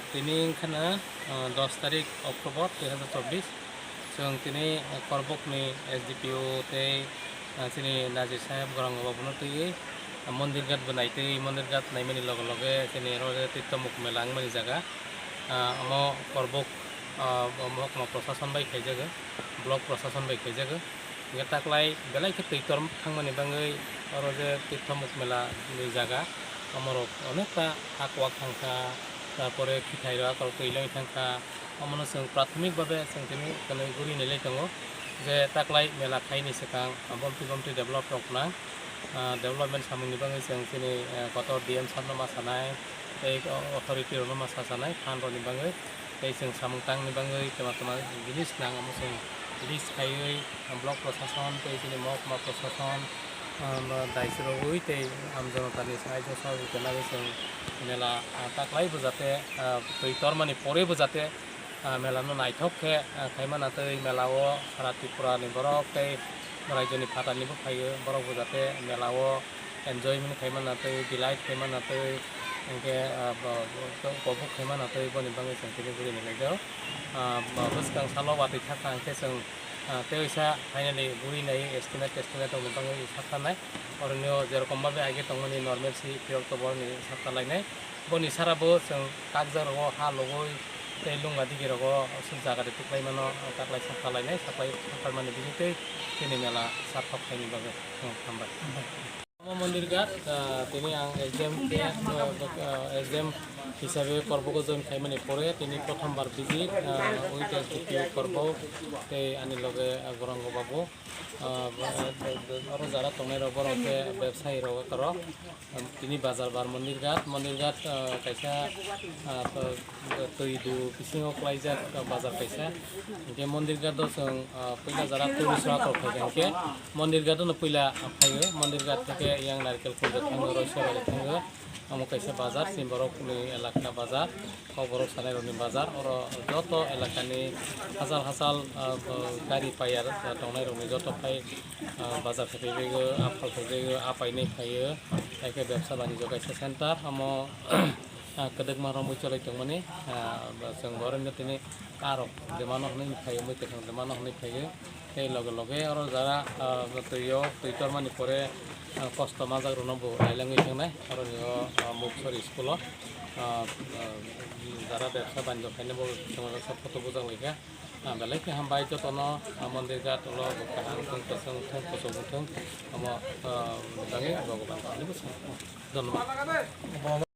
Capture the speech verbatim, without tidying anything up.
Tini wngkha na, ah, dos tarik October dui hazar chobbish. Chwng tini, ah, Korbokni S D P O tei, ah, chini Najir Saheb Gorang Babuno twiwi, ah, Mondir Ghat bo naitwi, Mondir Ghat naimani loge loge chini oro je Tirtho Mukh Mela wngmani jaga, ah, omo Korbok, ah, Mohokma Prosason bai khaijago, Block Prosason bai khaijago. Hingke taklai belai khe twi tor thangmani bagwi oro je Tirtho Mukh Mela ni jaga, omorok onekta hak wak thangkha, tarpore khithai rok akorok twi loi thangkha. Omono chwng prathomik babe chwng tini kwnwi guri nai lai tongo je taklai mela khaini swkang bomtwi bomtwi develop rok nang, ah, development samungni bagwi chwng chini, eh, kotor D M sir no ma sanai, tei authority rok no ma sa sanai phan rok ni bagwi. Tei chwng samung tangni bagwi twma twma jinis nang omo chwng list khaiwi block prosason tei chini mohokma prosason, um, daichwrogwi tei amjonotani sahajyo sohojogita nagwi chwng mela, ah, taklai bo jate, ah, twi tormani pore bo jate, ah, mela no naithok khe, ah, khaima natwi mela o sara Tripura ni borok tei raijoni phatar ni bo phaio, borok bo jate mela o enjoyment khaima natwi, delight khaima natwi, hingke, ah, bo, bo, bo, bo khaima natwi boni bagwi chwng tini guri ni laijao. Ah, bo, bwskang salo watwi thakha hingke chwng, ah, tei waisa finally guri nai estimate, estimate rokni bagwi sakha nai. Oroni o jerokom babe age tongmani normal si phiyok to boroni sakha lainai. Boni sara bo chwng kakjak rogo ha logoi tei lunga digi rogo aswk jaga de tuklai mano, taklai sakha lainai, saklai sakha mani bising tei chini mela sarthok khaini bagwi. Chwng hambai. Omo Mondir Ghat, ah, tini ang exam khe, ah, ah, exam hisabe Korbogo join khaimani pore tini prothom bar visit, ah, with S D P O Korbok tei ani loge, ah, Gorango Babu. Ah, oro jara tongnai rok borok khe bebsayi rok oro. Tini bazar bar Mondir Ghat, Mondir Ghat, ah, kaisa, ah, twi du bisingo klaijak bazar kaisa. Hingke Mondir Ghat o chwng, ah, puila jara tourist rok rok phaikha hingke Mondir Ghat o no puila phaio. Mondir Ghat theke yang Narikal Khulbe thango, Roisabari thango. Omo kaisa bazar, chini borok ni elaka bazar, kok borok sanai rok ni bazar. Oro joto elaka ni hachal hachal, ah, gari payar, ah, tongnai rok ni joto phai, ah, bazar khe paibai o, aphal paibai o, apainai phaio. Hai khe bebsa banijyo kaisa center, omo, ah, kwdwkma romwi cholai tongmani, ah, chwng bo oro tini karok de mano hwnwi phaio, mui kwthang de mano hwnwi phaio. Tei loge loge oro jara, ah, twi o, twi tormani pore, ah, kosto majak rokno bo lailangwi thangnai. Oroni o, ah, Muksori school o, ah, ah, jara bebsa banijyo khainai bo chwng photo bujak laikha. Ah, belai khe hambai jotono, ah, Mondir Ghat ulo bo kaham wngthung, kwchwng wngthung, kuchuk wngthung, omo, ah, bagwi Bhogoban ani bwskango. Dhonnobad.